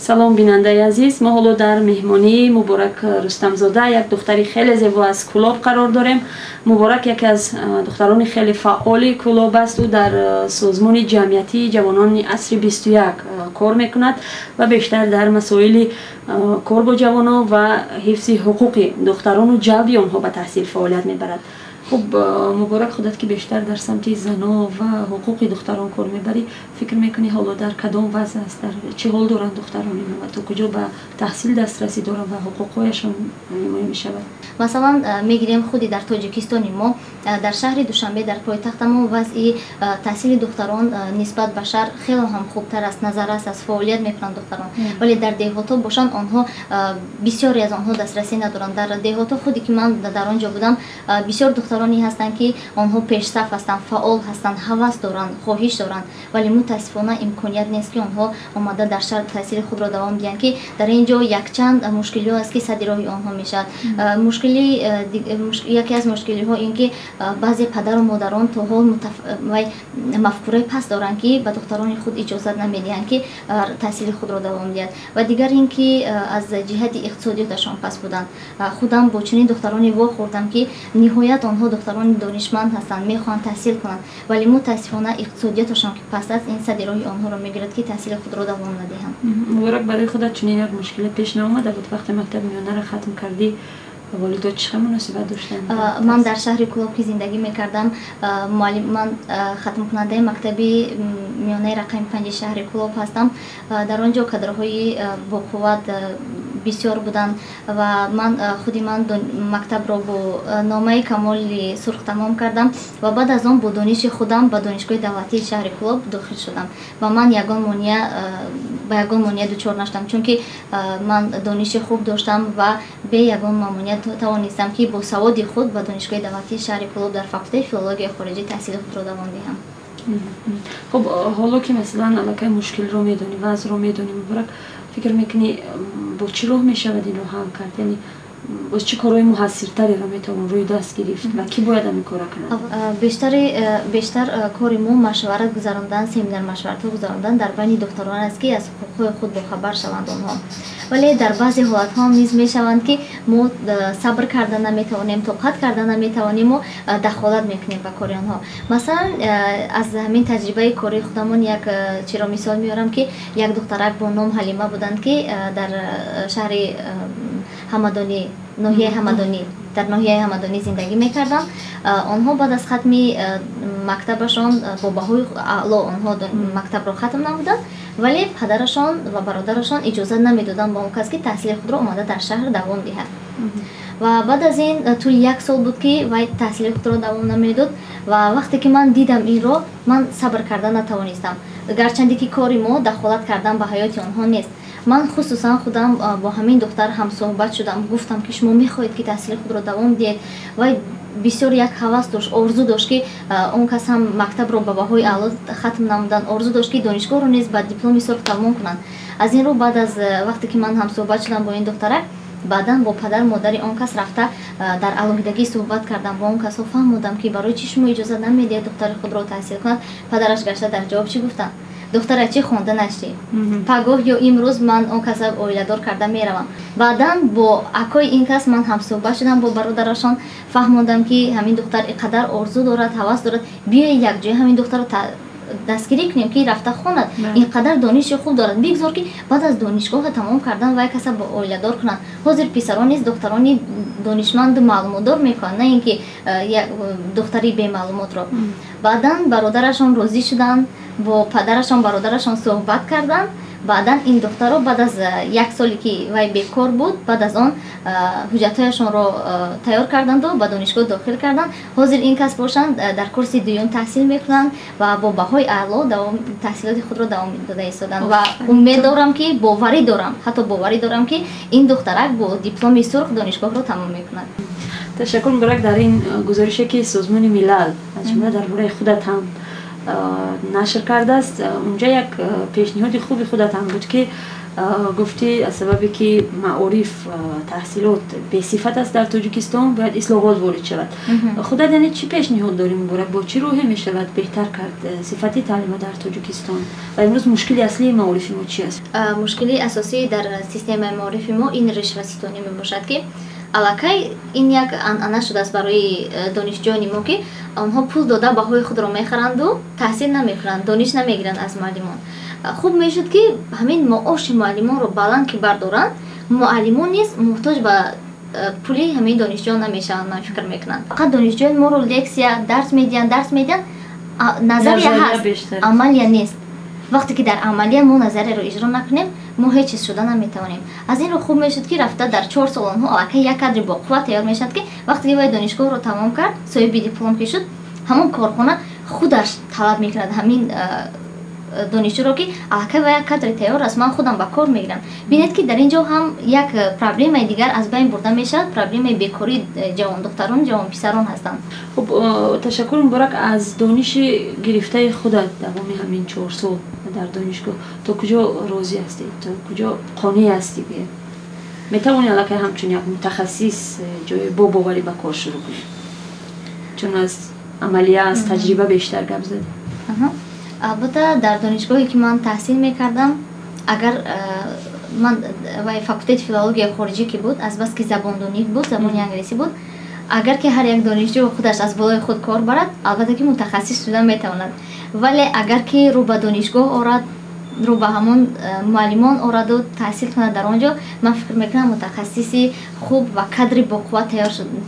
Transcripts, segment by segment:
Салом, бинандаи азиз. Мо ҳоло дар меҳмонии Муборак Рустамзода, як духтари хеле зебо аз Кӯлоб, қарор дорем. Муборак яке аз духтарони хеле фаъоли Кӯлоб аст. Ӯ дар созмони ҷамъиятии ҷавонони асри 21 кор мекунад ва бештар дар масоили кор бо ҷавонон ва ҳифзи ҳуқуқи духтарону ҷалби онҳо ба таҳсил фаъолият мебарад. Хуб, Муборак, худат ки бештар дар самти зано ва ҳуқуқи духтарон кор мебарӣ, фикр мекунӣ, ҳоло дар кадом вазъ аст, дар чӣ ҳол доранд духтарони мо ва то куҷо ба таҳсил дастрасӣ доранд ва ҳуқуқҳояшон ҳимоя мешавад? Масалан, мегирем худи дар Тоҷикистони мо, дар шаҳри Душанбе, дар пойтахтамон, вазъи таҳсили духтарон нисбат ба шаҳр хело ҳам хубтар аст, назар аст, аз фаъолият мекунанд духтарон. Вале дар деҳотҳо бошанд, онҳо, бисёре аз онҳо дастрасӣ надоранд. Дар деҳотҳо, худе ки ман дар он ҷо будам, бисёр духтароне ҳастанд, ки онҳо пешсаф ҳастанд, фаъол ҳастанд, ҳавас доранд, хоҳиш доранд, вале мутаассифона имконият нест, ки онҳо омада дар шаҳр таҳсили худро давом диҳанд, ки дар ин ҷо якчанд мушкилиҳо аст, ки садди роҳи онҳо мешавад. Мушкили яке аз мушкилиҳо ин ки баъзе падару модарон то ҳол вай мафкураи паст доранд, ки ба духтарони худ иҷозат намедиҳанд, ки таҳсили худро давом диҳад, ва дигар ин ки аз ҷиҳати иқтисодиёташон паст буданд. Худам бо чунин духтароне вохӯрдам, ки ниҳоят онҳо духтарони донишманд ҳастанд, мехоҳанд таҳсил кунанд, вале мутаассифона иқтисодиёташон ки паст аст, ин садди роҳи онҳоро мегирад, ки таҳсили худро давом надиҳанд. Муборак, барои худат чунин як мушкиле пеш наомада буд? Вақте мактаби миёнаро хатм кардӣ, волидот чӣ хел муносибат доштанд? Ман дар шаҳри Кӯлоб ки зиндагӣ мекардам, муаллим, ман хатмкунандаи мактаби миёнаи рақами 5-и шаҳри Кӯлоб ҳастам. Дар он ҷо кадрҳои боқувват бисёр буданд ва ман худи ман мактабро бо номаи камоли сурх тамом кардам ва баъд аз он бо дониши худам ба Донишгоҳи давлатии шаҳри Кӯлоб дохил шудам ва ман ягон монеа ба ягон монеа дучор нашудам, чунки ман дониши хуб доштам ва бе ягон мамоният тавонистам, ки бо саводи худ ба Донишгоҳи давлатии шаҳри Кӯлоб дар факултаи филологияи хориҷӣ таҳсили худро давом диҳам. Хуб, ҳоло ки масалан аллакай мушкилро медонӣ, вазъро медонӣ, Муборак, фикр мекунӣ, бо чӣ роҳ мешавад инро ҳал кард? Яъне боз чӣ корҳои муҳассиртареро метавон рӯи даст гирифт ва кӣ бояд ҳамин корро кунад? Бештар кори мо машварат гузарондан, семинар машваратҳо гузарондан дар байни духтарон аст, ки аз ҳуқуқҳои худ бохабар шаванд онҳо. Вале дар баъзе ҳолатҳо низ мешаванд, ки мо сабр карда наметавонем, тоқат карда наметавониму дахолат мекунем ба кори онҳо. Масалан, аз ҳамин таҷрибаи кории худамон як чиро мисол меорам, ки як духтарак бо ном Ҳалима буданд, ки дар шаҳри Ҳамадонӣ, ноҳияи Ҳамадонӣ, дар ноҳияи Ҳамадонӣ зиндагӣ мекарданд. Онҳо баъд аз хатми мактабашон бо баҳои аъло онҳо мактабро хатм намуданд, вале падарашон ва бародарашон иҷозат намедоданд ба он кас, ки таҳсили худро омада дар шаҳр давом диҳад. Ва баъд аз ин тӯли як сол буд, ки вай таҳсили худро давом намедод. Ва вақте ки ман дидам инро, ман сабр карда натавонистам, гарчанде ки кори мо дахолат кардан ба ҳаёти онҳо нест. Ман хусусан худам бо ҳамин духтар ҳамсӯҳбат шудам, гуфтам, ки шумо мехоҳед, ки таҳсили худро давом диҳед? Вай бисёр як ҳавас дошт, орзу дошт, ки он кас ҳам мактабро ба баҳои аъло хатм намуданд, орзу дошт, ки донишгоҳро низ ба дипломи сурх тамом кунанд. Аз ин рӯ, баъд аз вақте ки ман ҳамсӯҳбат шудам бо ин духтарак, баъдан бо падару модари он кас рафта дар алоҳидагӣ суҳбат кардам, бо он касҳо фаҳмодам, ки барои чӣ шумо иҷозат намедиҳед духтари худро таҳсил кунад. Падараш гашта дар ҷавоб чӣ гуфтанд? «Духтара, чӣ хонда нашти? Пагоҳ ё имрӯз ман он каса оиладор карда меравам». Баъдан бо акои ин кас ман ҳамсӯҳбат шудам, бо бародарашон фаҳмондам, ки ҳамин духтар ин қадар орзу дорад, ҳавас дорад, биёед, якҷоя ҳамин духтарро дастгирӣ кунем, ки рафта хонад, ин қадар дониши хуб дорад, бигзор, ки баъд аз донишгоҳа тамом кардан вай каса ба оиладор кунанд. Ҳозир писарон низ духтарони донишманду маълумотдор мекунанд, на ин ки духтари бемаълумотро. Баъдан бародарашон розӣ шуданд, бо падарашон, бародарашон суҳбат карданд. Баъдан ин духтарро баъд аз як соле, ки вай бекор буд, баъд аз он ҳуҷҷатҳояшонро тайёр карданду ба донишгоҳ дохил карданд. Ҳозир ин кас бошанд, дар курси дуюм таҳсил мекунанд ва бо баҳои аъло таҳсилоти худро давом дода истоданд. Ва умед дорам, ки боварӣ дорам, ҳатто боварӣ дорам, ки ин духтарак бо дипломи сурх донишгоҳро тамом мекунад. Ташаккур, Муборак. Дар ин гузорише, ки Созмони Милал аз ҷумла дар бораи худат ҳам нашр кардааст, унҷа як пешниҳоди хуби худат ҳам буд, ки Гуфтӣ, аз сабабе ки маориф, таҳсилот бесифат аст дар Тоҷикистон, бояд ислоҳот ворид шавад. Худат яъне чӣ пешниҳод дорӣ, Муборак? Бо чӣ роҳе мешавад беҳтар кард сифати таълима дар Тоҷикистон ва имрӯз мушкили аслии маорифи мо чи аст? Мушкили асосӣ дар системаи маорифи мо ин ришваситонӣ мебошад, ки аллакай ин як анъана шудааст барои донишҷӯёни мо, ки онҳо пул дода баҳои худро мехаранду таҳсил намекунанд, дониш намегиранд аз муаллимон. Хуб мешуд, ки ҳамин маоши муаллимонро баланд ки бардоранд, муаллимон низ муҳтоҷ ба пули ҳамин донишҷӯён намешаванд. Ман фикр мекунам, фақат донишҷӯён моро лексия дарс медиҳанд, дарс медиҳанд, назария ҳаст, амалия нест. Вақте ки дар амалия мо назарияро иҷро накунем, мо ҳеҷ чиз шуда наметавонем. Аз ин рӯ хуб мешуд, ки рафта дар 4 сол онҳо аллакай як кадри боқувват тайёр мешавад, ки вақте ки вай донишгоҳро тамом кард, соҳиби диплом ки шуд, ҳамон корхона худаш талаб мекунад ҳамин донишҷӯро, ки аллакай вай як кадри тайёр аст, ман худам ба кор мегирам. Бинед, ки дар ин ҷо ҳам як проблемаи дигар аз байн бурда мешавад, проблемаи бекории ҷавондухтарон, ҷавонписарон ҳастанд. Хуб, ташаккур, Муборак. Аз дониши гирифтаи худат давоми ҳамин 4 сол дар донишгоҳ то куҷо розӣ ҳастӣ, то куҷо қонеъ ҳастӣ? Гӯем, метавонӣ аллакай ҳамчун як мутахассис ҷои бо боварӣ ба кор шурӯъ кунӣ, чун аз амалия, аз таҷриба бештар гап задӣ? Албатта, дар донишгоҳе ки ман таҳсил мекардам, агар ман вай факултети филологияи хориҷӣ ки буд, азбаски забондонӣ буд, забони англисӣ буд, агар ки ҳар як донишҷӯ худаш аз болои худ кор барад, албатта ки мутахассис шуда метавонад. Вале агар ки рӯ ба донишгоҳ орад, рӯ ба ҳамон муаллимон ораду таҳсил кунад дар он ҷо, ман фикр мекунам, мутахассиси хуб ва кадри боқувват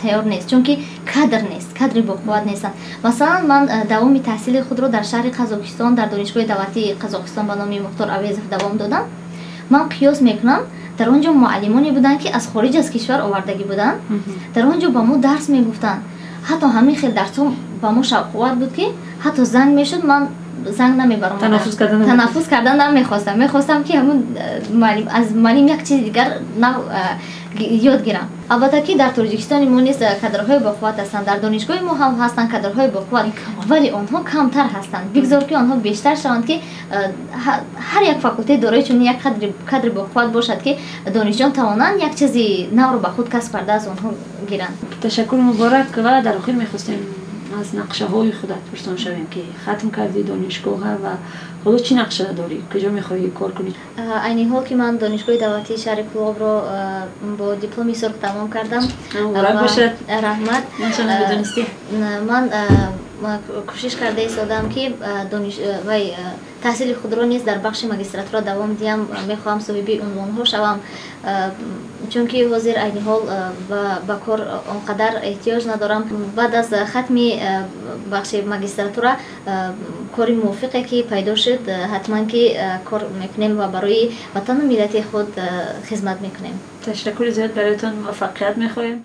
тайёр нест, чунки кадр нест, кадри боқувват нестанд. Масалан, ман давоми таҳсили худро дар шаҳри Қазоқистон, дар Донишгоҳи давлатии Қазоқистон ба номи Мухтор Авезов давом додам. Ман қиёс мекунам, дар он ҷо муаллимоне буданд, ки аз хориҷ аз кишвар овардагӣ буданд. Дар он ҷо ба мо дарс мегуфтанд. Ҳатто ҳамин хел дарсҳо ба мо шавқовар буд, ки ҳатто занг мешуд, ман занг намебаромадам, танаффус кардан намехостам. Мехостам, ки ҳамун аз муаллим як чизи дигар ёд гирам. Албатта ки дар Тоҷикистони мо низ кадрҳои боқувват ҳастанд, дар донишгоҳи мо ҳам ҳастанд кадрҳои боқувват, вале онҳо камтар ҳастанд. Бигзор, ки онҳо бештар шаванд, ки ҳар як факултет дорои чунин як кадри боқувват бошад, ки донишҷӯён тавонанд як чизи навро ба худ касб карда, аз онҳо гиранд. Ташаккур, Муборак. Ва дар охир мехостем аз нақшаҳои худат пурсон шавем, ки хатм кардӣ донишгоҳа ва ҳоло чӣ нақша дорӣ, куҷо мехоҳӣ кор кунӣ? Айни ҳол ки ман Донишгоҳи давлатии шаҳри Кӯлобро бо дипломи сурх тамом кардам. Муборак бошад. Раҳмат. Медонистӣ. Ман кӯшиш карда истодам, ки вай таҳсили худро низ дар бахши магистратура давом диҳам. Мехоҳам соҳиби унвонҳо шавам, чунки ҳозир айни ҳол ба кор он қадар эҳтиёҷ надорам. Баъд аз хатми бахши магистратура кори мувофиқе ки пайдо шуд, ҳатман ки кор мекунем ва барои ватану миллати худ хизмат мекунем. Ташаккури зиёд, бароятон муваффақият мехоҳем.